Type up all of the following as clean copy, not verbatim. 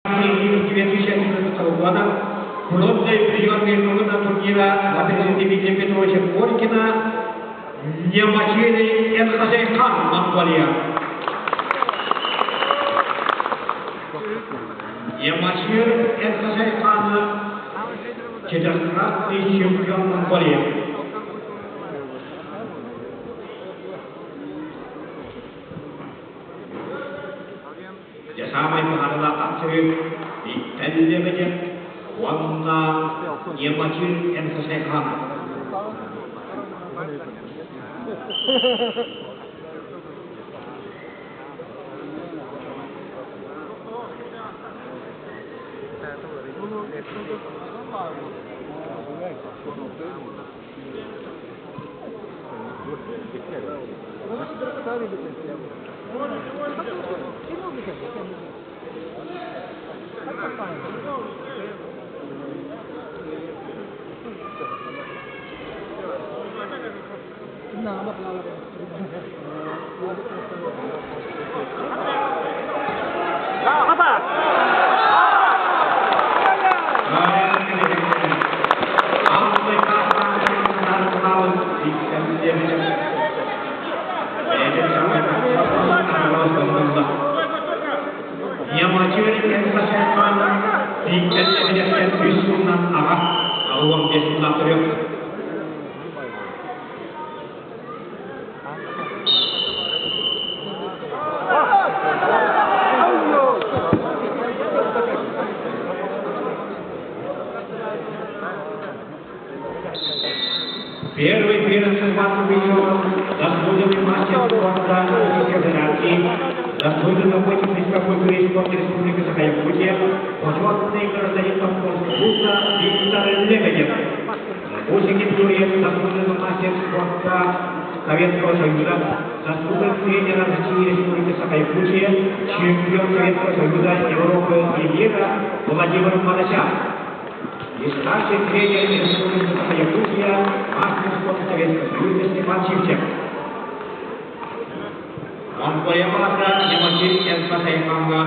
2011 года бронзой призер международного турнира на президенте Дмитрия Петровича Коркина Немачили Энхазайхан, Монголия. Немачир Энхазайхан, четырехкратный чемпион Монголии. Дьэ саамай баһаарылаах хапсыһыы Биттэн Лебедев уонна Емачир МХСХ. Ямачыр Энхашайхан бииктэн эбидэхтэн үс сылынан аҕа 85 сыллаах төрүөх. Первый первенство выиграл заслуженный мастер спорта Российской Федерации, заслуженный работник физкультуры и спорта Республики Саха-Якутия, почетный гражданин Московского вуза Виктор Лебедев. Усики Юрьев, заслуженный мастер спорта Советского Союза, заслуженный тренер России Республики Саха-Якутия, чемпион Советского Союза, Европы и мира Владимир Манасян. И старший тренер Республики Саха-Якутия, мастер спорта Советского Союза Степан Чивчев. Монголия баҕата Ямачир Энхашайхаҥҥа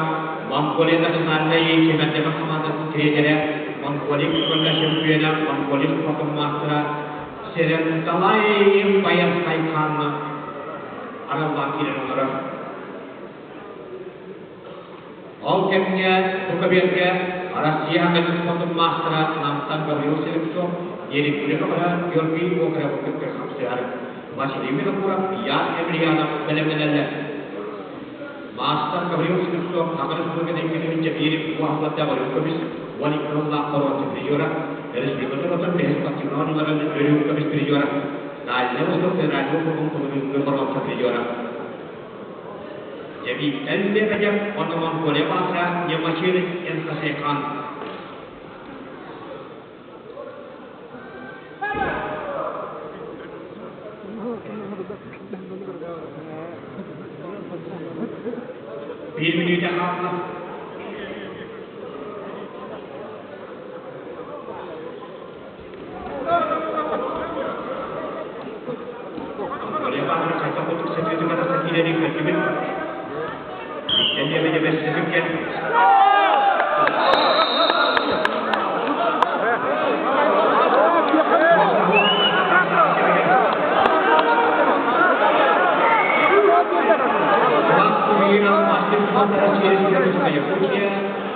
Монголия национальнай чемпионатын хамаандатын тренерэ, Монголия футбольга чемпиона, Монголия спортун маастара Серенталай Баясайхан араллаан киирэн олорор. Ол кэмҥэ бу көбүөргэ Россия спортун маастара Намтан Гаврил Слепцов, Ерикуле көмөлөһө Георгий Кокарев кытта хапсыһар. Василий Винокуров, Ян Емельянов бэлэмнэнэллэр. Маастар Гаврил Слепцов Саха Республикатын күнүһүн биир уһатларда өрүү көмүс 12 сыллаах боруонса призера, республика норуотун бэһис спортивнай оонньууларын өрүү көмүс призера, Дальний Восток федеральный округун көмүлүгү боруонса призера. Дьэбииттэн Лебедев уонна Монголия баатыра Ямачир Энхасайхан. Биир мүнүүтэ хаалла. Монголия баатыра хайдах курдук сэтиэтик атахта киирэрин көрдүбүт. Лебедев сэтүккен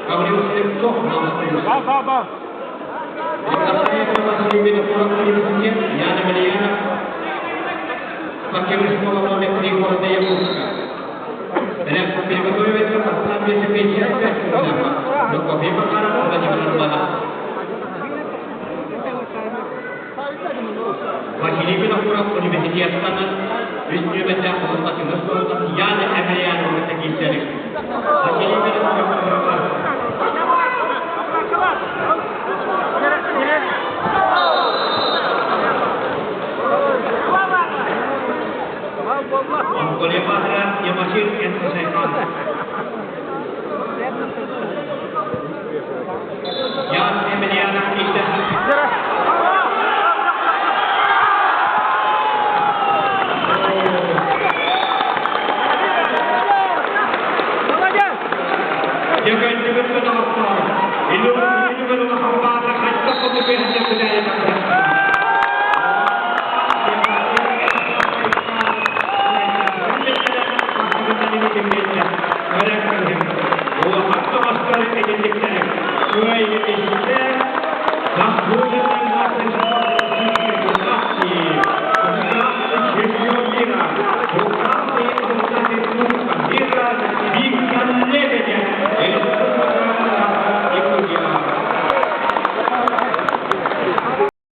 Гаврил Слепцов нам Яна Емельянов, спортивная школа номер 3 города Якутска. Приготовиться Аслан 255 Прокопий Макаров, Владимир Романов. Василий Винокуров, университет.